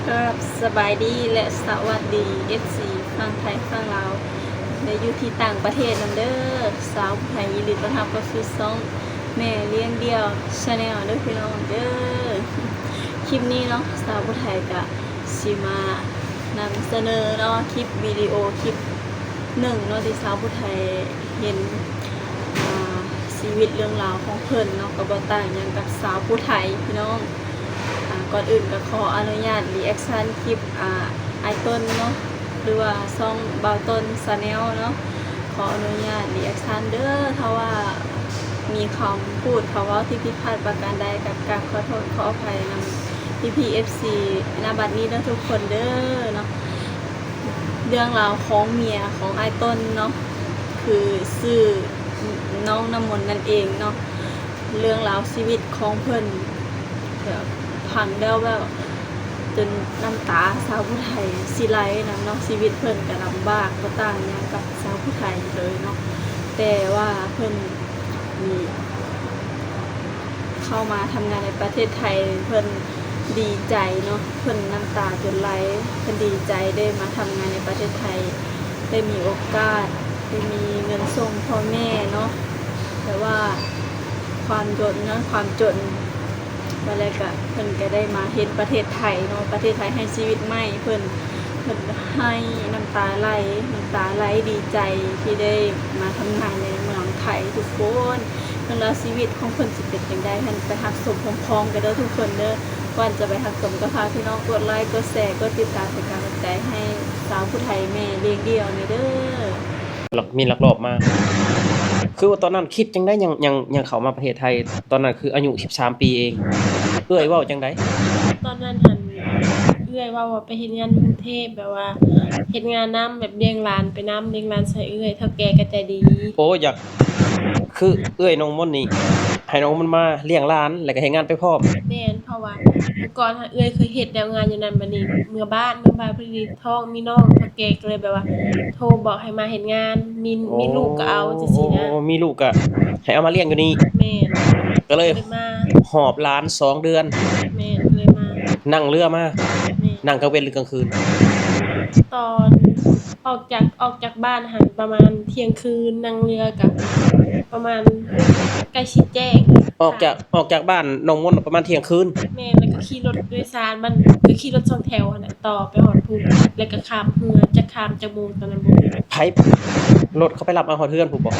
ຄັບ ສະບາຍດີ ແລະ ສະຫວັດດີ ເອັຟຊີ ຝັ່ງໄທຝັ່ງລາວ ແລະ ຢູ່ທີ່ຕ່າງປະເທດນຳເດີ. ສາວຜູ້ໄທຍິນດີຕ້ອນຮັບເຂົ້າສູ່ຊ່ອງແມ່ລ້ຽງດ່ຽວ Channel ເດີພີ່ນ້ອງເດີ. ຄລິບນີ້ເນາະ ສາວຜູ້ໄທກະຊິມານຳສະເໜີເນາະ ຄລິບວິດີໂອຄລິບໜຶ່ງເນາະ ທີ່ສາວຜູ້ໄທເຫັນ ອ່າ ຊີວິດເລື່ອງລາວຂອງເພິ່ນເນາະ ກໍບໍ່ຕ່າງຫຍັງກັບສາວຜູ້ໄທພີ່ນ້ອງ. ອ່າ ກ່ອນອື່ນກໍຂໍອະນຸຍາດ reaction ຄລິບ ອ່າ ອ້າຍຕົ້ນເນາະ ຫຼືວ່າຊ່ອງບ່າວຕົ້ນ Channel ເນາະ ຂໍອະນຸຍາດ reaction ເດີ. ຖ້າວ່າມີຄຳພູດຄຳເວົ້າທີ່ຜິດພາດປະການໃດ ກໍກາບຂໍໂທດຂໍອະໄພນຳພີ່ໆ ເອັຟຊີ ນະບັດນີ້ເດີທຸກຄົນເດີເນາະ. ເລື່ອງລາວຂອງເມຍຂອງອ້າຍຕົ້ນເນາະ ຄືຊື່ ນ້ອງນ້ຳມົນນັ້ນເອງເນາະ. ເລື່ອງລາວຊີວິດຂອງເພິ່ນ ແບບຟັງແລ້ວແບບຈົນນ້ຳຕາສາວຜູ້ໄທຊິໄຫຼນຳເນາະ. ຊີວິດເພິ່ນກະລຳບາກ ບໍ່ຕ່າງຫຍັງກັບສາວຜູ້ໄທເລີຍເນາະ ແຕ່ວ່າເພິ່ນນີ້ ເຂົ້າມາທຳງານໃນປະເທດໄທ ເພິ່ນດີໃຈເນາະ ເພິ່ນນ້ຳຕາຈົນໄຫຼ ເພິ່ນດີໃຈໄດ້ມາທຳງານໃນປະເທດໄທ ໄດ້ມີໂອກາດ ໄດ້ມີເງິນສົ່ງພໍ່ແມ່ເນາະ. ແຕ່ວ່າຄວາມຈົນເນາະ ຄວາມຈົນ ວ່າແລ້ວກະເພິ່ນກະໄດ້ມາເຫັນປະເທດໄທເນາະ ປະເທດໄທໃຫ້ຊີວິດໃໝ່ເພິ່ນ ເພິ່ນໄຫ້ນ້ຳຕາໄຫຼ ນ້ຳຕາໄຫຼດີໃຈທີ່ໄດ້ມາທຳງານໃນເມືອງໄທທຸກຄົນ. ເລື່ອງລາວຊີວິດຂອງເພິ່ນຊິເປັນຈັ່ງໃດຫັ້ນ ໄປຮັບຊົມພ້ອມໆກັນເດີທຸກຄົນເດີ. ກ່ອນຈະໄປຮັບຊົມກໍຝາກພີ່ນ້ອງກົດໄລ ກົດແຊ ກົດຕິດຕາມເປັນກຳລັງໃຈໃຫ້ສາວຜູ້ໄທແມ່ລ້ຽງດ່ຽວແດ່ເດີ. ລັກ ມີລັກລອບມາ ຄືວ່າຕອນນັ້ນຄິດຈັ່ງໃດ ຍັງ ຍັງ ຍັງເຂົ້າມາປະເທດໄທ ຕອນນັ້ນຄືອາຍຸສິບສາມປີເອງ ເອື້ອຍເວົ້າຈັ່ງໃດ? ຕອນນັ້ນຫັ້ນ ເອື້ອຍເວົ້າວ່າໄປເຮັດງານຢູ່ກຸງເທບ ແບບວ່າເຮັດງານນຳ ແບບລ້ຽງຫຼານໄປນຳ ລ້ຽງຫຼານຊ່ອຍເອື້ອຍ ເຖົ້າແກ່ກໍໃຈດີ. ໂອ້ ຢາກ ຄືເອື້ອຍນ້ອງມົນນີ້ ໃຫ້ນ້ອງມົນມາລ້ຽງຫຼານ ແລ້ວກໍເຮັດງານໄປພ້ອມ. ແມ່ນ ເພາະວ່າເມື່ອກ່ອນຫັ້ນເອື້ອຍເຄີຍເຮັດແລ້ວງານຢູ່ນັ້ນ ບາດນີ້ເມືອບ້ານ ເມືອບ້ານ ພໍດີທ້ອງມີນ້ອງ ເຖົ້າແກ່ກໍເລີຍແບບວ່າໂທບອກໃຫ້ມາເຮັດງານ ມີ ໂອ້ ມີລູກກໍເອົາຈັ່ງຊີ້ນະ. ໂອ້ ມີລູກກໍໃຫ້ເອົາມາລ້ຽງຢູ່ນີ້. ແມ່ນ ກໍເລີຍ ກໍເລີຍມາ ຫອບຫຼານສອງເດືອນ. ແມ່ນ ກໍເລີຍມາ ນັ່ງເຮືອມາ. ແມ່ນ ນັ່ງກາງເວັນ ຫຼື ກາງຄືນ? ຕອນ ອອກຈາກ ອອກຈາກບ້ານຫັ້ນປະມານທ່ຽງຄືນ ນັ່ງເຮືອກະປະມານໃກ້ຊິແຈ້ງ. ອອກຈາກ ອອກຈາກບ້ານນ້ອງມົນປະມານທ່ຽງຄືນ. ແມ່ນ ແລ້ວກໍຂີ່ລົດໂດຍສານ ມັນກໍຂີ່ລົດສອງແຖວຫັ້ນແຫຼະ ຕໍ່ໄປຮອດພຸ້ນ ແລ້ວກໍຂ້າມເຮືອ ຈັກຂ້າມຈັກໂມງຕອນນັ້ນບໍ່ຮູ້. ໃຜ ລົດເຂົາໄປຮັບເອົາຮອດເຮືອນພຸ້ນບໍ່?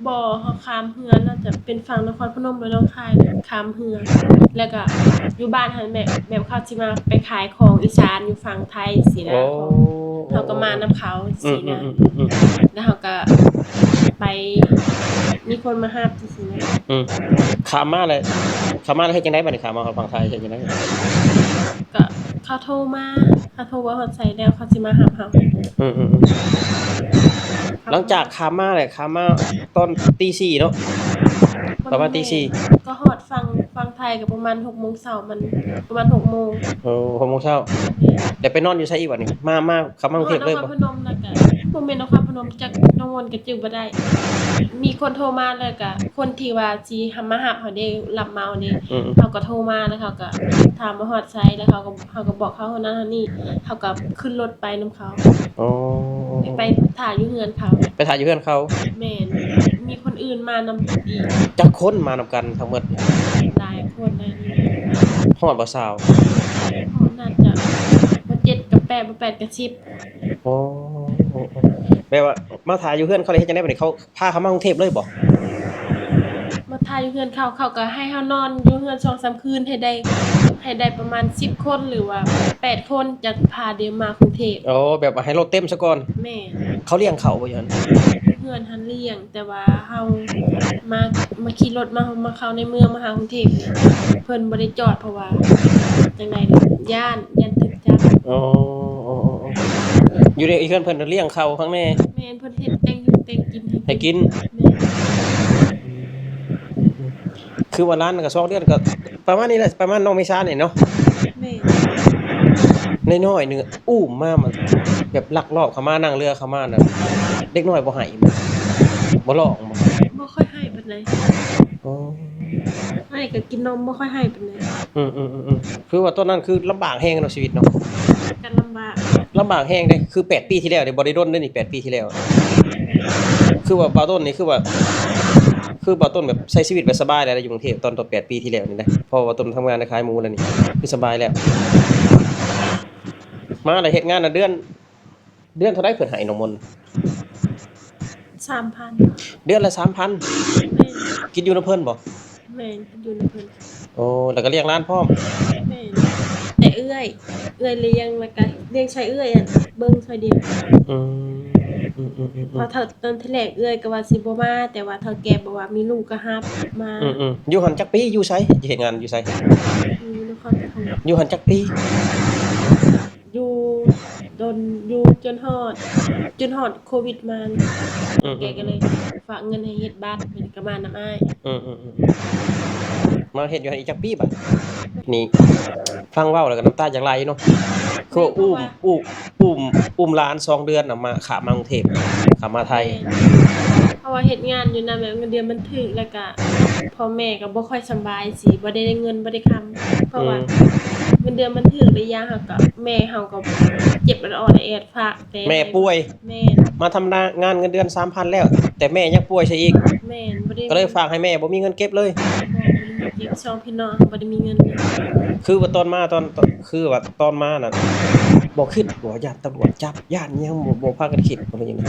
ບໍ່ ເຮົາຂ້າມເຮືອ ໜ້າຈະເປັນຝັ່ງນະຄອນພະນົມ ຫຼື ໜອງຄາຍ ຂ້າມເຮືອ ແລ້ວກໍຢູ່ບ້ານຫັ້ນແບບ ແບບເຂົາຊິມາໄປຂາຍຂອງອີສານຢູ່ຝັ່ງໄທຊີ້ນະ. ໂອ້ ເຮົາກໍມານຳເຂົາຊີ້ນະ. ອືມໆໆໆ ແລ້ວເຮົາກໍໄປ ມີຄົນມາຮັບຊີ້ນະ. ອືມ ຂ້າມມາແລ້ວ ຂ້າມມາແລ້ວເຮັດຈັ່ງໃດບາດນີ້? ຂ້າມມາຮອດຝັ່ງໄທເຮັດຈັ່ງໃດ? ກໍເຂົາໂທມາ ເຂົາໂທວ່າຮອດໃສແລ້ວ ເຂົາຊິມາຮັບເຮົາ. ອືມໆໆ ຫຼັງຈາກຂ້າມມາແລ້ວ ຂ້າມມາຕອນຕີສີ່ເນາະ ປະມານຕີສີ່ ກໍຮອດຝັ່ງ ຝັ່ງໄທກໍປະມານຫົກໂມງເຊົ້າ ມັນປະມານຫົກໂມງ. ໂອ້ ຫົກໂມງເຊົ້າ. ແມ່ນ ແລ້ວໄປນອນຢູ່ໃສອີກບາດນີ້? ມາ ມາ ເຂົ້າມາກຸງເທບເລີຍບໍ່? ນະຄອນພະນົມ ແລ້ວກະ ບໍ່ແມ່ນນະຄອນພະນົມ ຈັກນ້ອງມົນກໍຈື່ບໍ່ໄດ້. ມີຄົນໂທມາ ແລ້ວກະຄົນທີ່ວ່າຊິມາຮັບເຮົາເດ້ ຮັບເຮົາເດ້. ອືມໆ ເຮົາກໍໂທມາ ແລ້ວເຂົາກໍຖາມວ່າຮອດໃສ ແລ້ວເຂົາກໍ ເຮົາກໍບອກເຂົາເທົ່ານັ້ນເທົ່ານີ້ ເຮົາກໍຂຶ້ນລົດໄປນຳເຂົາ. ອໍ ໄປ ໄປຖ້າຢູ່ເຮືອນເຂົາ. ໄປຖ້າຢູ່ເຮືອນເຂົາ? ແມ່ນ ມີຄົນອື່ນມານຳອີກ. ຈັກຄົນມານຳກັນທັງໝົດ? ຫຼາຍຄົນໄດ໋. ຮອດບໍ່ຊາວ? ຮອດ ໜ້າຈະບໍ່ເຈັດກໍແປດ ບໍ່ແປດກໍສິບ. ໂອ້ ແປວ່າມາຖ້າຢູ່ເຮືອນເຂົາ ແລ້ວເຮັດຈັ່ງໃດບາດນີ້? ເຂົາ ພາເຂົາມາກຸງເທບເລີຍບໍ່? ມາຖ້າຢູ່ເຮືອນເຂົາ ເຂົາກໍໃຫ້ເຮົານອນຢູ່ເຮືອນສອງສາມຄືນ ໃຫ້ໄດ້ ໃຫ້ໄດ້ປະມານສິບຄົນ ຫຼືວ່າແປດຄົນ ຈັ່ງພາເດີນມາກຸງເທບ. ໂອ້ ແບບວ່າໃຫ້ລົດເຕັມຊະກ່ອນ. ແມ່ນ. ເຂົາລ້ຽງເຂົ້າບໍ່ຢູ່ຫັ້ນ? ເຮືອນຫັ້ນລ້ຽງ ແຕ່ວ່າເຮົາມາ ມາຂີ່ລົດມາ ມາເຂົ້າໃນເມືອງ ມາຫາກຸງເທບ ເພິ່ນບໍ່ໄດ້ຈອດ ເພາະວ່າຈັ່ງໃດ ຢ້ານ ຢ້ານຖືກຈັບ. ອໍ ຢູ່ໃນເຮືອນເພິ່ນລ້ຽງເຂົ້າຄັກແນ່. ແມ່ນ. ເພິ່ນເຮັດແຕ່ງຢູ່ແຕ່ງກິນໃຫ້ ໃຫ້ກິນ. ແມ່ນ. ຄືວ່າຫຼານກໍສອງເດືອນກໍປະມານນີ້ແຫຼະ ປະມານນ້ອງເມສານີ້ເນາະ. ແມ່ນ. ນ້ອຍໆໜຶ່ງ ອຸ້ມມາ ມັນແບບລັກລອບເຂົ້າມາ ນັ່ງເຮືອເຂົ້າມານະ ເດັກນ້ອຍບໍ່ໄຫ້ບໍ່ ບໍ່ຮ້ອງບໍ່? ບໍ່ຄ່ອຍໄຫ້ປານໃດ. ອໍ. ອ້າຍກໍກິນນົມບໍ່ຄ່ອຍໃຫ້ປານໃດ. ອືມໆໆໆ ຄືວ່າຕອນນັ້ນຄືລຳບາກແຮງເນາະ ຊີວິດເນາະ. ກໍລຳບາກ ລຳບາກແຮງເດ້. ຄືແປດປີທີ່ແລ້ວເດ້ ບໍ່ໄດ້ດົນເດ້ນີ້ ແປດປີທີ່ແລ້ວ. ຄືວ່າບ່າວຕົ້ນນີ້ ຄືວ່າ ຄືບ່າວຕົ້ນແບບໃຊ້ຊີວິດແບບສະບາຍແລ້ວ ຢູ່ກຸງເທບ ຕອນ ຕອນແປດປີທີ່ແລ້ວນີ້ນະ. ເພາະວ່າຕົ້ນທຳງານຂາຍໝູແລ້ວນີ້ ຄືສະບາຍແລ້ວ. ມາແລ້ວເຮັດງານນະ ເດືອນ ເດືອນເທົ່າໃດເພິ່ນໃຫ້ນ້ອງມົນ? ສາມພັນ. ເດືອນລະສາມພັນ? ແມ່ນ. ກິນຢູ່ນຳເພິ່ນບໍ່? ແມ່ນ ກິນຢູ່ນຳເພິ່ນ. ໂອ້ ແລ້ວກໍລ້ຽງຫຼານພ້ອມ? ແມ່ນ. ແຕ່ເອື້ອຍ ເອື້ອຍລ້ຽງ ແລ້ວກໍລ້ຽງຊ່ອຍເອື້ອຍ ເບິ່ງຊ່ອຍດຽວ. ອືມ ອືມໆໆໆ ເພາະເທົ່າ ຕອນທີແລກເອື້ອຍກໍວ່າຊິບໍ່ມາ ແຕ່ວ່າເຖົ້າແກ່ບອກວ່າມີລູກກໍຮັບມາ. ອືມໆ ຢູ່ຫັ້ນຈັກປີ? ຢູ່ໃສ? ເຮັດງານຢູ່ໃສ? ຢູ່ນະຄອນປະຖົມ. ຢູ່ຫັ້ນຈັກປີ? ຢູ່ດົນ ຢູ່ຈົນຮອດ ຈົນຮອດໂຄວິດມາ. ອືມໆໆ ແກກໍເລີຍຝາກເງິນໃຫ້ເຮັດບັດ ເພິ່ນກໍມານຳອ້າຍ. ອືມໆໆ ມາເຮັດຢູ່ຫັ້ນອີກຈັກປີບາດນີ້? ຟັງເວົ້າແລ້ວກໍນ້ຳຕາຢາກໄຫຼເນາະ. ຄືວ່າອຸ້ມ ອຸ້ມ ອຸ້ມ ອຸ້ມຫຼານສອງເດືອນນະ ມາ ຂ້າມມາກຸງເທບ ຂ້າມມາໄທ. ແມ່ນ. ເພາະວ່າເຮັດງານຢູ່ນະ ແບບເງິນເດືອນມັນຖືກ ແລ້ວກະພໍ່ແມ່ກໍບໍ່ຄ່ອຍສະບາຍ ຊິບໍ່ໄດ້ເງິນບໍ່ໄດ້ຄຳ ເພາະວ່າ ອືມ ເງິນເດືອນມັນຖືກ ແລະ ຢ່າງເຮົາກໍ ແມ່ເຮົາກໍເຈັບອອດໆແອດໆ ຝາກແຕ່ແມ່ປ່ວຍ. ແມ່ນ. ມາທຳງານເງິນເດືອນສາມພັນແລ້ວ ແຕ່ແມ່ຍັງປ່ວຍຊະອີກ. ແມ່ນ. ບໍ່ໄດ້ ກໍເລີຍຝາກໃຫ້ແມ່ ບໍ່ມີເງິນເກັບເລີຍ. ບໍ່ ບໍ່ໄດ້ມີເກັບ ສອງພີ່ນ້ອງບໍ່ໄດ້ມີເງິນເລີຍ. ຄືວ່າຕອນມາ ຕອນ ຕອນ ຄືວ່າຕອນມານັ້ນ ບໍ່ຄິດບໍ່ຢ້ານຕຳຫຼວດຈັບ ຢ້ານຫຍັງ ບໍ່ ບໍ່ພາກັນຄິດບໍ່ ຫຼືຈັ່ງໃດ?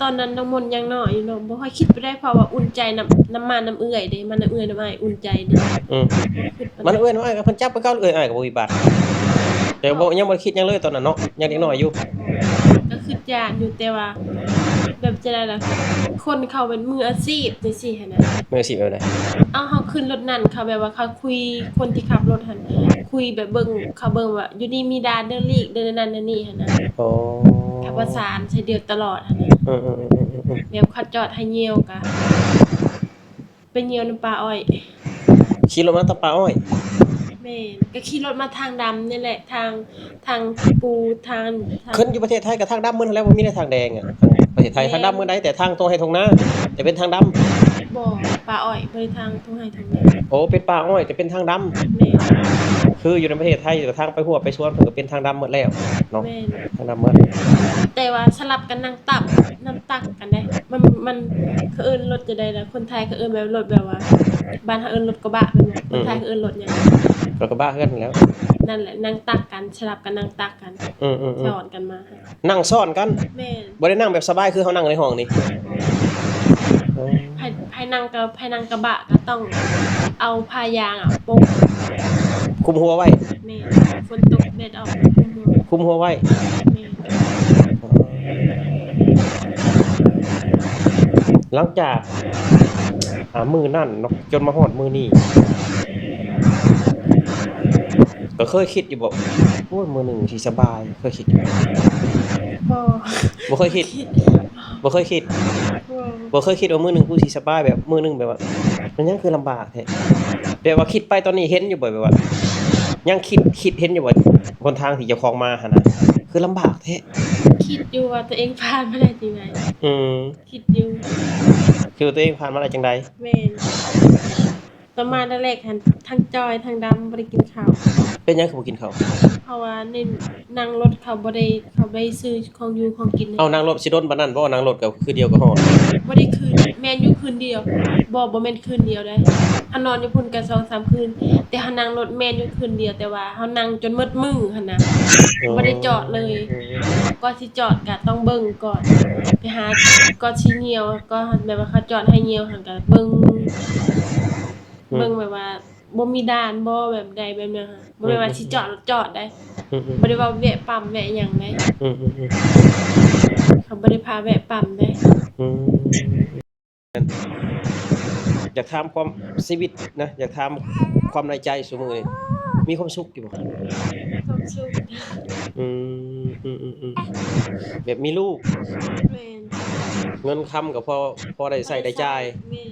ຕອນນັ້ນນ້ອງມົນຍັງນ້ອຍຢູ່ເນາະ ບໍ່ຄ່ອຍຄິດປານໃດ ເພາະວ່າອຸ່ນໃຈນຳ ນຳມ້ານຳເອື້ອຍເດ້ ມານຳເອື້ອຍນຳອ້າຍອຸ່ນໃຈເດ້. ອືມ ບໍ່ຄິດປານໃດ. ມານຳເອື້ອຍນຳອ້າຍກໍເພິ່ນຈັບຄືເກົ່າ ເອື້ອຍອ້າຍກໍບໍ່ມີບາດ ແຕ່ບໍ່ ຍັງບໍ່ໄດ້ຄິດຫຍັງເລີຍຕອນນັ້ນເນາະ ຍັງເດັກນ້ອຍຢູ່. ກໍຄິດຢ້ານຢູ່ ແຕ່ວ່າແບບຈັ່ງໃດລະ ຄົນເຂົາເປັນມືອາຊີບຈັ່ງຊີ້ຫັ້ນນະ. ມືອາຊີບແບບໃດ? ເອົາ ເຮົາຂຶ້ນລົດນັ້ນ ເຂົາແບບວ່າເຂົາຄຸຍ ຄົນທີ່ຂັບລົດຫັ້ນ ຄຸຍແບບເບິ່ງ ເຂົາເບິ່ງວ່າຢູ່ນີ້ມີດ່ານເດີ ຫຼີກເດີ ນັ້ນເດີນີ້ຫັ້ນນະ. ໂອ້ ເຂົາປະສານໃສ່ດຽວຕະຫຼອດຫັ້ນນະ. ເອີໆໆໆໆ ແບບເຂົາຈອດໃຫ້ຍ່ຽວກະໄປຍ່ຽວນຳປ່າອ້ອຍ. ຂີ່ລົດມາແຕ່ປ່າອ້ອຍ? ແມ່ນ ກະຂີ່ລົດມາທາງດຳນີ້ແຫຼະ ທາງ ທາງປູ ທາງ ທາງ ຄັນຢູ່ປະເທດໄທກໍທາງດຳໝົດຫັ້ນແຫຼະ ບໍ່ມີແຕ່ທາງແດງອະ. ປະເທດໄທ ແມ່ນ ທາງດຳໝົດໃດ ແຕ່ທາງທົ່ງໄຮ່ທົ່ງນາຈະເປັນທາງດຳ. ບໍ່ ປ່າອ້ອຍ ບໍ່ໄດ້ທາງທົ່ງໄຮ່ທົ່ງນາ. ໂອ້ ເປັນປ່າອ້ອຍ ແຕ່ເປັນທາງດຳ. ແມ່ນ. ຄືຢູ່ໃນປະເທດໄທ ທາງໄປຮົ້ວໄປສວນ ເພິ່ນກໍເປັນທາງດຳໝົດແລ້ວເນາະ. ແມ່ນ. ທາງດຳໝົດ. ແຕ່ວ່າສະຫຼັບກັນນັ່ງຕັບ ນັ່ງຕັກກັນເດ້. ມັນ ມັນ ເຂົາເອີ້ນລົດຈັ່ງໃດລະ? ຄົນໄທເຂົາເອີ້ນແບບລົດແບບວ່າ ບ້ານເຮົາເອີ້ນລົດກະບະແມ່ນບໍ່? ອືມ ຄົນໄທເຂົາເອີ້ນລົດຫຍັງ? ລົດກະບະຄືກັນແລ້ວ. ນັ້ນແຫຼະ ນັ່ງຕັກກັນ ສະຫຼັບກັນນັ່ງຕັກກັນ. ອືມໆໆ ຊ້ອນກັນມາ. ນັ່ງຊ້ອນກັນ? ແມ່ນ. ບໍ່ໄດ້ນັ່ງແບບສະບາຍຄືເຮົານັ່ງໃນຫ້ອງນີ້? ເອີ ໃຜ ໃຜນັ່ງກະ ໃຜນັ່ງກະບະກະຕ້ອງເອົາຜ້າຢາງອະປົກ ຄຸມຫົວໄວ້. ແມ່ນ. ຝົນຕົກແດດອອກ ຄຸມຫົວ ຄຸມຫົວໄວ້. ແມ່ນ. ອໍ ຫຼັງຈາກ ອ່າ ມື້ນັ້ນເນາະ ຈົນມາຮອດມື້ນີ້ ກໍເຄີຍຄິດຢູ່ບໍ່ ໂອ້ຍ ມື້ໜຶ່ງຊິສະບາຍ? ເຄີຍຄິດຢູ່ບໍ່? ບໍ່ ບໍ່ເຄີຍຄິດ. ບໍ່ເຄີຍຄິດ. ບໍ່ ບໍ່ເຄີຍຄິດວ່າມື້ໜຶ່ງກູຊິສະບາຍ ແບບມື້ໜຶ່ງແບບວ່າ ມັນຫຍັງຄືລຳບາກແທ້? ແບບວ່າຄິດໄປຕອນນີ້ເຫັນຢູ່ບໍ່ ແບບວ່າ ຍັງຄິດ ຄິດເຫັນຢູ່ບໍ່ ຫົນທາງທີ່ເຈົ້າຂອງມາຫັ້ນນະ ຄືລຳບາກແທ້? ຄິດຢູ່ວ່າຕົວເອງຜ່ານມາໄດ້ຈັ່ງໃດ. ອືມ ຄິດຢູ່ ຄິດວ່າຕົວເອງຜ່ານມາໄດ້ຈັ່ງໃດ? ແມ່ນ. ຕອນມາແລກໆຫັ້ນ ທັງຈ່ອຍທັງດຳ ບໍ່ໄດ້ກິນເຂົ້າ. ເປັນຫຍັງຄືບໍ່ກິນເຂົ້າ? ເພາະວ່າໃນນັ່ງລົດເຂົາບໍ່ໄດ້ ເຂົາບໍ່ໄດ້ຊື້ຂອງຢູ່ຂອງກິນໃຫ້. ເອົາ ນັ່ງລົດຊິດົນປານນັ້ນບໍ່? ນັ່ງລົດກໍຄືດຽວກໍຮອດ. ບໍ່ໄດ້ຄືນ ແມ່ນຢູ່ຄືນດຽວ. ບໍ່ ບໍ່ແມ່ນຄືນດຽວໃດ. ເຮົານອນຢູ່ພຸ້ນກໍສອງສາມຄືນ ແຕ່ເຮົານັ່ງລົດແມ່ນຢູ່ຄືນດຽວ ແຕ່ວ່າເຮົານັ່ງຈົນໝົດມື້ຫັ້ນນະ. ອໍ ບໍ່ໄດ້ຈອດເລີຍ. ກ່ອນຊິຈອດກໍຕ້ອງເບິ່ງກ່ອນ ໄປຫາ ກ່ອນຊິຍ່ຽວ ກໍແບບວ່າເຂົາຈອດໃຫ້ຍ່ຽວຫັ້ນກໍເບິ່ງ ອືມ ເບິ່ງແບບວ່າ ບໍ່ມີດ່ານບໍ່ ແບບໃດແບບນັ້ນ. ອືມ ບໍ່ແມ່ນວ່າຊິຈອດ ອືມ ຈອດໄດ໋. ອືມໆ ບໍ່ໄດ້ວ່າແວະປ້ຳແວະຫຍັງໄດ໋. ອືມໆໆ ເຂົາບໍ່ໄດ້ພາແວະປ້ຳເດ້. ອືມ ຢາກຖາມຄວາມ ຊີວິດນະ ຢາກຖາມຄວາມໃນໃຈຊຸມື້ນີ້ ມີຄວາມສຸກຢູ່ບໍ່? ຄວາມສຸກ. ອືມ ອືມໆໆ ແບບມີລູກ. ແມ່ນ. ເງິນຄຳກໍພໍ ພໍໄດ້ໃຊ້ໄດ້ຈ່າຍ. ແມ່ນ.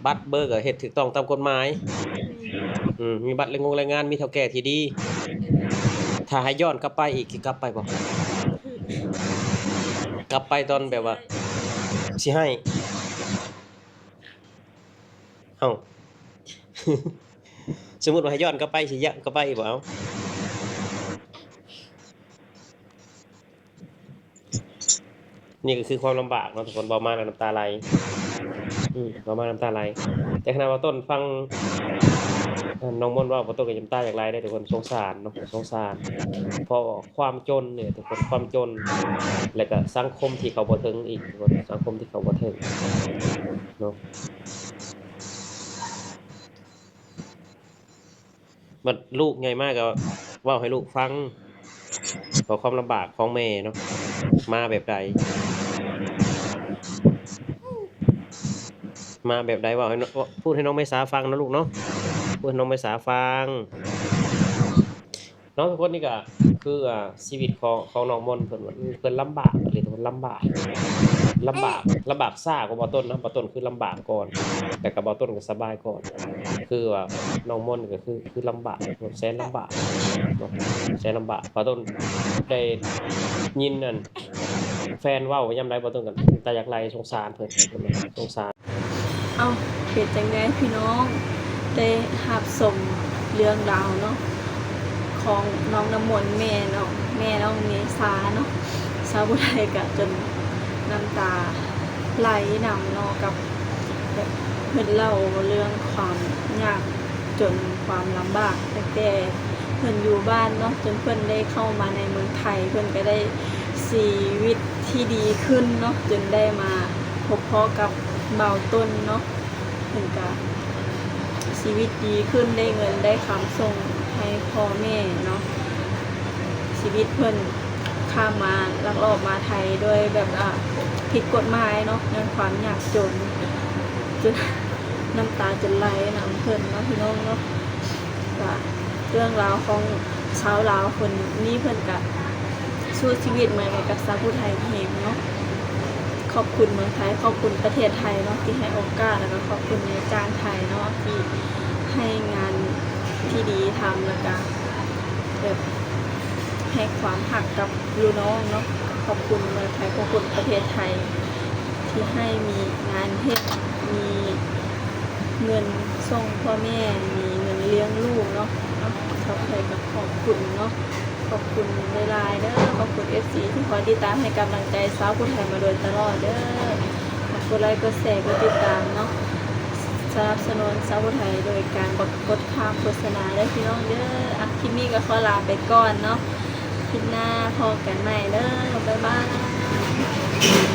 ບັດເບີກໍເຮັດຖືກຕ້ອງຕາມກົດໝາຍ. ແມ່ນ. ອືມ ມີບັດແລງງານ ມີເຖົ້າແກ່ທີ່ດີ. ຖ້າໃຫ້ຍ້ອນກັບໄປອີກ ຊິກັບໄປບໍ່? ກັບໄປຕອນແບບວ່າ ຊິໃຫ້ ເອົ້າ ສົມມຸດວ່າໃຫ້ຍ້ອນກັບໄປ ຊິຍ້ອນກັບໄປບໍ່ເອົາ? ນີ້ກໍຄືຄວາມລຳບາກເນາະທຸກຄົນ, ເວົ້າມາແລ້ວນ້ຳຕາໄຫຼ. ອືມ ເວົ້າມານ້ຳຕາໄຫຼ. ແຕ່ຂະໜາດວ່າຕົ້ນຟັງ ເອີ ນ້ອງມົນເວົ້າ ບໍ່ຕົ້ນກໍນ້ຳຕາຢາກໄຫຼເດ້ທຸກຄົນ, ສົງສານເນາະ ສົງສານ. ເພາະວ່າຄວາມຈົນນີ້ທຸກຄົນ, ຄວາມຈົນ ແລ້ວກໍສັງຄົມທີ່ເຂົ້າບໍ່ເຖິງອີກທຸກຄົນ, ສັງຄົມທີ່ເຂົ້າບໍ່ເຖິງເນາະ. ບັດລູກໃຫຍ່ມາກໍເວົ້າໃຫ້ລູກຟັງ ເວົ້າຄວາມລຳບາກຂອງແມ່ເນາະ, ມາແບບໃດ ມາແບບໃດ ເວົ້າໃຫ້ ເວົ້າ ເວົ້າ ພູດໃຫ້ນ້ອງໄມສາຟັງເນາະລູກເນາະ, ພູດໃຫ້ນ້ອງໄມສາຟັງເນາະ. ທຸກຄົນ ນີ້ກໍຄື ອ່າ ຊີວິດຂອງ ຂອງນ້ອງມົນ ເພິ່ນວ່າ ເພິ່ນລຳບາກອີ່ຫຼີ ເພິ່ນລຳບາກ ລຳບາກ ລຳບາກຊ້າກວ່າບ່າວຕົ້ນນະ. ບ່າວຕົ້ນຄືລຳບາກກ່ອນ ແລ້ວກໍບ່າວຕົ້ນກໍສະບາຍກ່ອນ. ຄືວ່ານ້ອງມົນກໍຄື ຄືລຳບາກ ແສນລຳບາກເນາະ ແສນລຳບາກ. ບ່າວຕົ້ນໄດ້ຍິນອັນແຟນເວົ້າຍາມໃດ ບ່າວຕົ້ນກໍນ້ຳຕາຢາກໄຫຼ ສົງສານເພິ່ນ ສົງສານ. ເອົ້າ ເປັນຈັ່ງໃດພີ່ນ້ອງ ໄດ້ຮັບຊົມເລື່ອງລາວເນາະ ຂອງນ້ອງນ້ຳມົນ ແມ່ນ້ອງ ແມ່ນ້ອງເມສາເນາະ. ສາວຜູ້ໄທກໍຈົນນ້ຳຕາໄຫຼນຳເນາະ ກັບແບບເພິ່ນເລົ່າເລື່ອງຄວາມຍາກຈົນ ຄວາມລຳບາກ ຕັ້ງແຕ່ເພິ່ນຢູ່ບ້ານເນາະ ຈົນເພິ່ນໄດ້ເຂົ້າມາໃນເມືອງໄທ ເພິ່ນກໍໄດ້ຊີວິດທີ່ດີຂຶ້ນເນາະ ຈົນໄດ້ມາພົບພໍ້ກັບບ່າວຕົ້ນເນາະ. ເພິ່ນກະຊີວິດດີຂຶ້ນ ໄດ້ເງິນໄດ້ຄຳສົ່ງໃຫ້ພໍ່ແມ່ເນາະ. ຊີວິດເພິ່ນຂ້າມມາ ລັກລອບມາໄທໂດຍແບບ ອາ ຜິດກົດໝາຍເນາະ ຍ້ອນຄວາມຍາກຈົນ ຈົນນ້ຳຕາຈົນໄຫຼນຳເພິ່ນເນາະ ພີ່ນ້ອງເນາະ. ກະເລື່ອງລາວຂອງຊາວລາວຄົນນີ້ ເພິ່ນກະ ສູ້ຊີວິດມາໃຫ້ກັບຊາວຜູ້ໄທເອງເນາະ. ຂອບຄຸນເມືອງໄທ ຂອບຄຸນປະເທດໄທເນາະ ທີ່ໃຫ້ໂອກາດ ແລ້ວກໍຂອບຄຸນນາຍຈ້າງໄທເນາະ ທີ່ໃຫ້ງານທີ່ດີທຳ ແລ້ວກໍແບບໃຫ້ຄວາມຮັກກັບ ລູກນ້ອງເນາະ. ຂອບຄຸນເມືອງໄທ ຂອບຄຸນປະເທດໄທ ທີ່ໃຫ້ມີງານເຮັດ ມີເງິນສົ່ງພໍ່ແມ່ ມີເງິນລ້ຽງລູກເນາະ. ເນາະ ຊາວຜູ້ໄທກໍຂອບຄຸນເນາະ ຂອບຄຸນຫຼາຍໆເດີ. ຂອບຄຸນເອັຟຊີທີ່ຄອຍຕິດຕາມໃຫ້ກຳລັງໃຈຊາວຜູ້ໄທມາໂດຍຕະຫຼອດເດີ. ຝາກກົດໄລ ກົດແຊ ກົດຕິດຕາມເນາະ ສະໜັບສະໜູນຊາວຜູ້ໄທໂດຍການບໍ່ກົດຂ້າມໂຄສະນາເດີພີ່ນ້ອງເດີ. ອ່ະ ຄລິບນີ້ກໍຂໍລາໄປກ່ອນເນາະ. ຄລິບໜ້າພໍ້ກັນໃໝ່ເດີ ບາຍບາຍ.